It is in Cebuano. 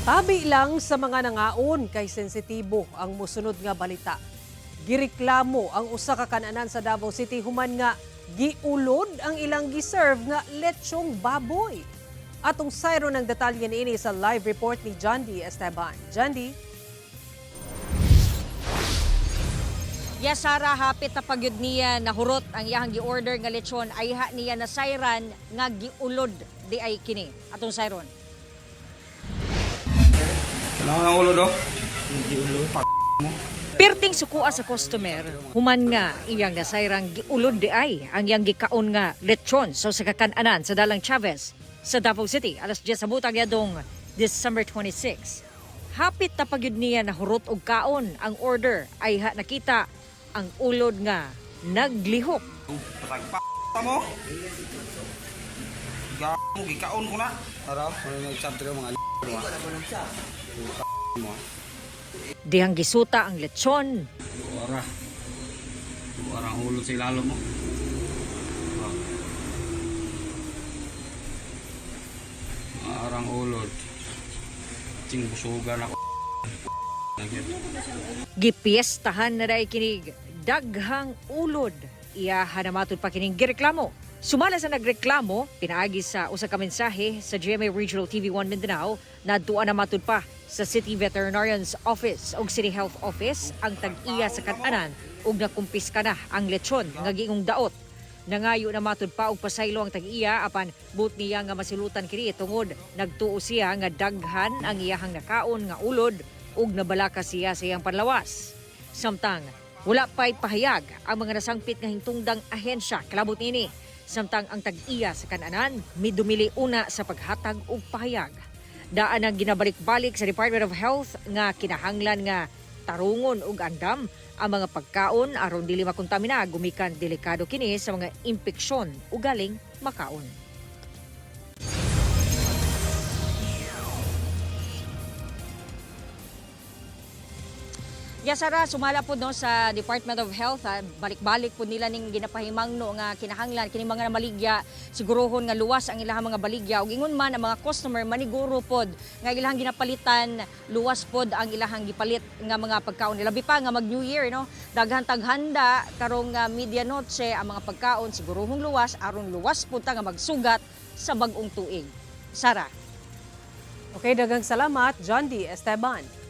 Tabi lang sa mga nangaon kay sensitibo ang musunod nga balita. Gireklamo ang usa ka kananan sa Davao City human nga giulod ang ilang giserve nga lechong baboy. Atong sayro ng detalye niini sa live report ni John D. Esteban. John D. Yes, Sara, hapit na pagyud niya nahurot ang iyahang gi-order nga lechon ayha niya nasayran nga giulod di ay kini. Atong sayron. Kailangan ng ulo do. Pirting sukua sa customer, human nga iyang nasayrang giulod di ay ang iyang gikaon nga lechon sa usa ka kan-anan sa Dalang Chavez sa Davao City alas 10 sa butang yadong December 26. Hapit na pagyud niya nahurot og kaon ang order ay ha nakita ang ulod nga naglihok. Patag pa mo. Ga mo gikaon ko na. Araw, ano nag-sub mga mo. Mo. Dihang gisuta ang lechon, Ora. Ora ang ulo sa ilalo mo. Arang ulod. Ting busugan ako. Gipiestahan na dahil kinig daghang ulod. Iyaha na matud pa kining gireklamo. Sumala sa nagreklamo, pinaagi sa usa ka mensahe sa GMA Regional TV 1 Mindanao na duwa na matud pa sa City Veterinarian's Office ug City Health Office ang tag-iya sa kananan ug nakumpiska na ang lechon nga giingong daot. Nangayo na matud pa og pasaylo ang tag-iya apan but niya nga masilutan kini tungod nagtuo siya nga daghan ang iyahang nakaon nga ulod ug nabalaka siya sa iyang panlawas. Samtang wala pa'y pahayag ang mga nasangpit nga hintungdang ahensya kalabot niini. Samtang ang tag-iya sa kananan midumili una sa paghatag og pahayag. Daan ang ginabalik-balik sa Department of Health nga kinahanglan nga tarungon ug andam ang mga pagkaon aron dili makontamina gumikan delikado kini sa mga impeksyon ug galing makaon. Yes, Sara, sumala po no sa Department of Health, ha. Balik-balik po nila ning ginapahimangno nga kinahanglan kini mga maligya siguruhon nga luwas ang ilahang mga baligya ug ingon man ang mga customer maniguro pod nga ilahang ginapalitan luwas pod ang ilahang gipalit nga mga pagkaon. Labi pa nga mag New Year, no. Daghan taghanda karong medianoche ang mga pagkaon siguruhong luwas aron luwas pud ta nga magsugat sa bag-ong tuig. Sara. Okay, daghang salamat, John D. Esteban.